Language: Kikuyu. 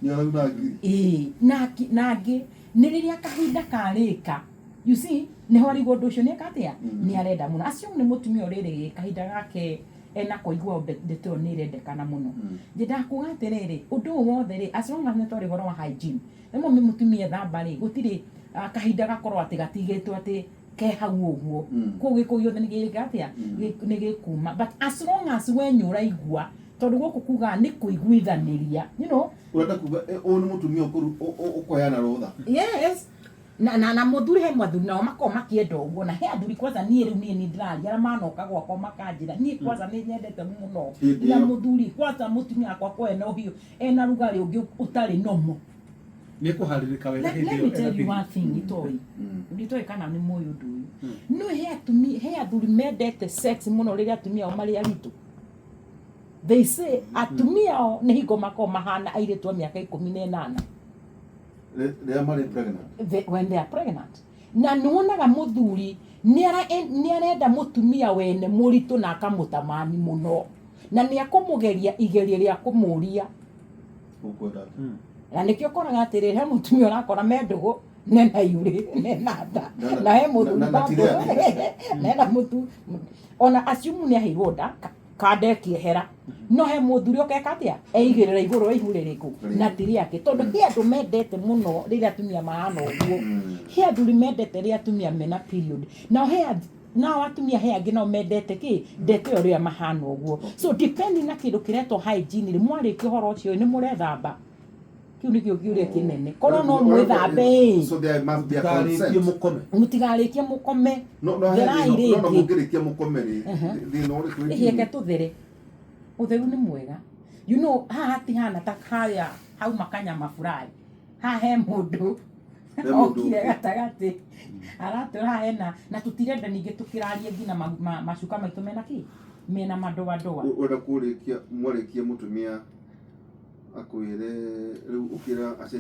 Nĩ arauna ngiri. Ĩĩ, na angĩ nĩ rĩrĩa kahinda karĩka, you see, nĩho arigwo ũndũ ũcio nĩeka atĩa, nĩ arenda mũno. Acio nĩ mũtumia ũrĩrĩ kahinda gake ena kũigua ndeto ĩyo nĩ ĩrendekana mũno. Nyendaga kuga atĩrĩrĩ, ũndũ ũyũ wothe rĩ, as long as nĩ twarĩ ũhoro wa hygiene, rĩmwe mũtumia ethamba rĩ, gũtirĩ kahinda gakorwo atĩ gatigĩtwo atĩ ke hau ũguo. Koguo gĩko gĩothe nĩ gĩka atĩa, nĩ gĩkuma. But as long as we nĩ ũraigua, tondũ gũkũ kugaga nĩ kũiguithanĩria. Ũrenda kuga ũyũ nĩ mũtumia ũkũheana rũtha? Yes, na mũthuri, he mathuri nao makoragwo makĩenda ũguo, na he athuri kwanza niĩ rĩu niĩ nĩ ndĩraria arĩa manoka gwakwa makanjĩra, niĩ kwanza nĩ nyendete mũno Hĩndĩ na ĩyo. Mũthuri kwanza mũtumia wakwa ko ena ũhiũ, ena rugarĩ ũngĩ ũtarĩ nomo. Nĩ kũharĩrĩka wega. Let Hĩndĩ me ĩyo tell you ena one thing, itoĩ nditoĩ kana nĩ mũĩ ũndũ ũyũ, no he atumia, he athuri mendete sex mũno rĩrĩa atumia ao marĩ aritũ. They say atumia ao nĩ hingo makoragwo mahana airĩtu a mĩaka 18. Rĩrĩa marĩ pregnant. When they are pregnant, na nĩ wonaga mũthuri nĩ arenda mũtumia wene mũritũ na akamũtamani mũno, na nĩ akũmũgeria igerio rĩa kũmũria. Ũkwenda atĩa? Na nĩkĩo ũkoraga atĩrĩrĩ, he mũtumia ũrakora me ndũgũ nena iurĩ nena nda, na he mũthuri na ti rĩake. Nena mũtu ona assume nĩ aheirwo nda kanda ĩkĩehera, no he mũthuri ũkeka atĩa, eigĩrĩra igũrũ wa ihu rĩrĩkũ na ti rĩake, tondũ he andũ mendete mũno rĩrĩa atumia mahana ũguo. He athuri mendete rĩrĩa atumia mena period, nao he nao atumia he angĩ nao mendete kĩ ndeto ĩyo rĩrĩa mahana ũguo. So depending na kĩndũ kĩretwo hygiene rĩ, mwarĩkia ũhoro ũcio nĩ mũrethamba? Kĩu nĩkĩo kĩũria kĩnene. Korwo no mwĩthambe ĩ. So there must be a Mũtikarĩkie consent. mũkome. Mũtigarĩkie mũkome. No he Therai thĩna, no rĩngĩ. mũngĩrĩkia mũkome rĩ, thĩna ũrĩkũ? Ĩhĩke tũthere, ũtheru nĩ mwega. Haha hatihana ta harĩa hauma kanyama fulani, haha he mũndũ He mũndũ okire ũngĩ. Gatagatĩ aratwĩra haha hena na tũtirenda ningĩ tũkĩrarie nginya macuka maitũ mena kĩ, mena madoadoa. Ũrenda kũrĩkia, mwarĩkia mũtumia akwĩre rĩu ũkĩra acenjie.